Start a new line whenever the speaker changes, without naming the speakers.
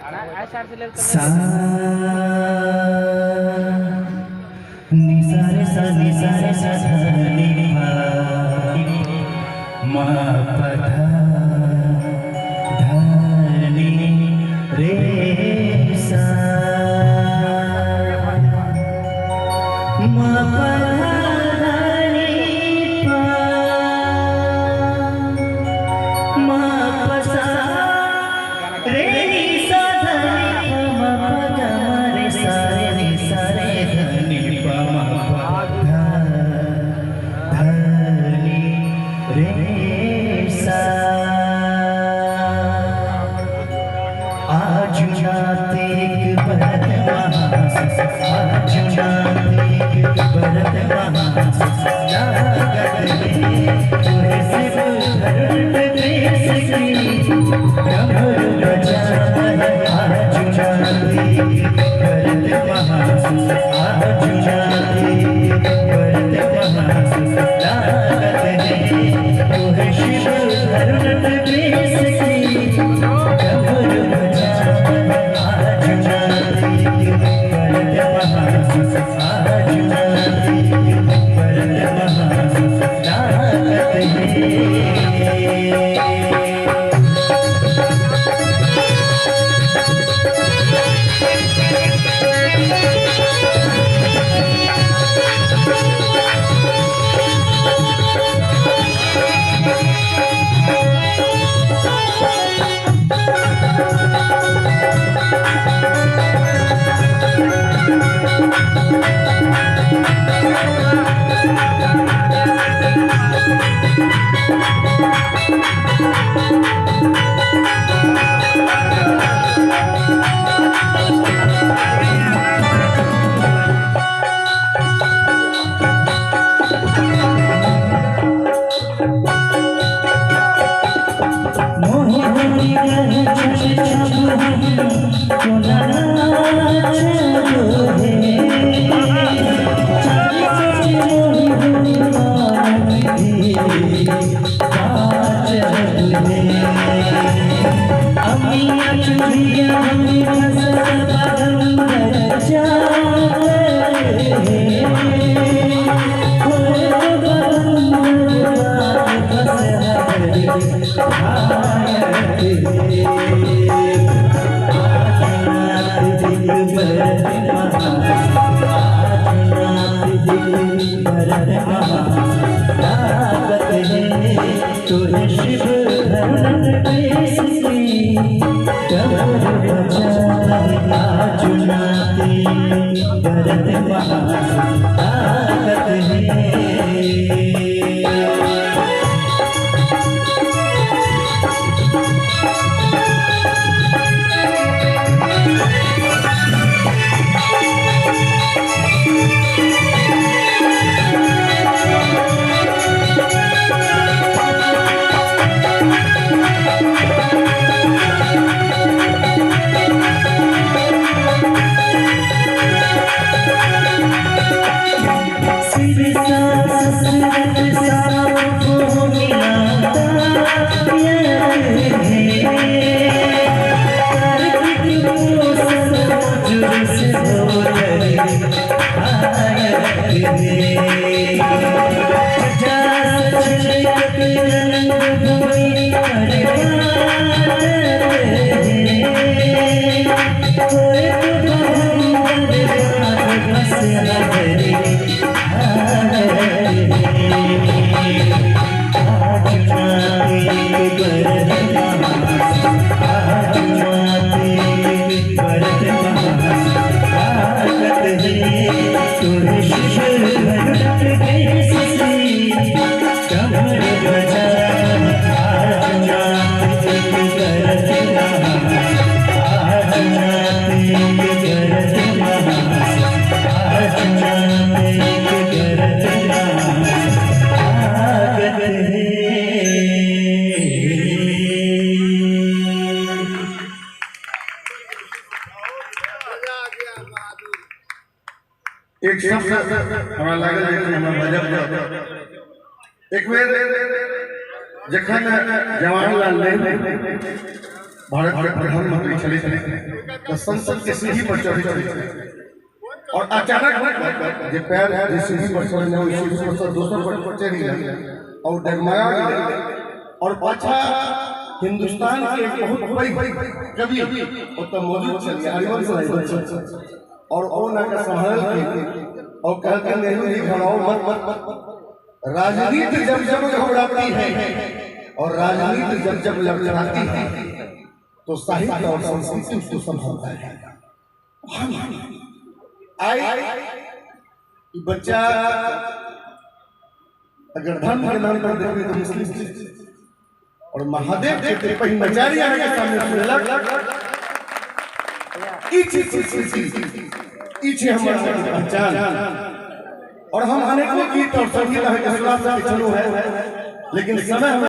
सा नि सा रे सा नि सा रे सा ध नि पा म प ध ध नि रे सा म प ध ध नि प म प सा रे नि सा ध नि प म प ग म रे सा रे नि सा रे ध नि प म प ध ध नि रे सा। आजुनातेक भरत महास, आजुनातेक भरत महास, लागत है तोहे शिव धरुण देश की डमरू बजावै। आजुनातेक भरत महास, आजुनातेक भरत महास, लागत है तोहे शिव धरुण देश की डमरू बजावै। आजुनातेक भरत महास, आजुनातेक भरत महास, लागत है। मोहिनी शिव धरुण देश की डमरू बजावै। आजुनाते भरत महास, ताकत है।
एक शब्द हमरा लागल जे हमरा बजब एक बेर जखन जवाहरलाल नेहरू भारत के प्रधानमंत्री छलै, संसद के सीढ़ी पर चढ़े छलै और अचानक जे पैर जे सीढ़ी पर चढ़ले ओहि सीढ़ी पर से दोसर पर चढ़ि गेल और डगमगा गेल। और पाछा हिंदुस्तान के एक बहुत पैघ कवि ओतऽ मौजूद छलियै, हरिवंश राय बच्चन, और ओ नाका संभाललखिन और कहलखिन नेहरू जी घबराओ मत, राजनीति जब जब घबराती है और राजनीति जब जब लड़खड़ाती है तो साहित्य और संस्कृति उसको संभालता है। आई ई बच्चा अगर धर्म के नाम पर देखबे तो मुस्लिम और महादेव के पहिल नचारी अहाँ के सामने सुनेलक। ई चीज ई छै हमर सबके पहचान। और हम अनेकों गीत और संगीत अहाँ के सुना सकै छलहुँ है, लेकिन समय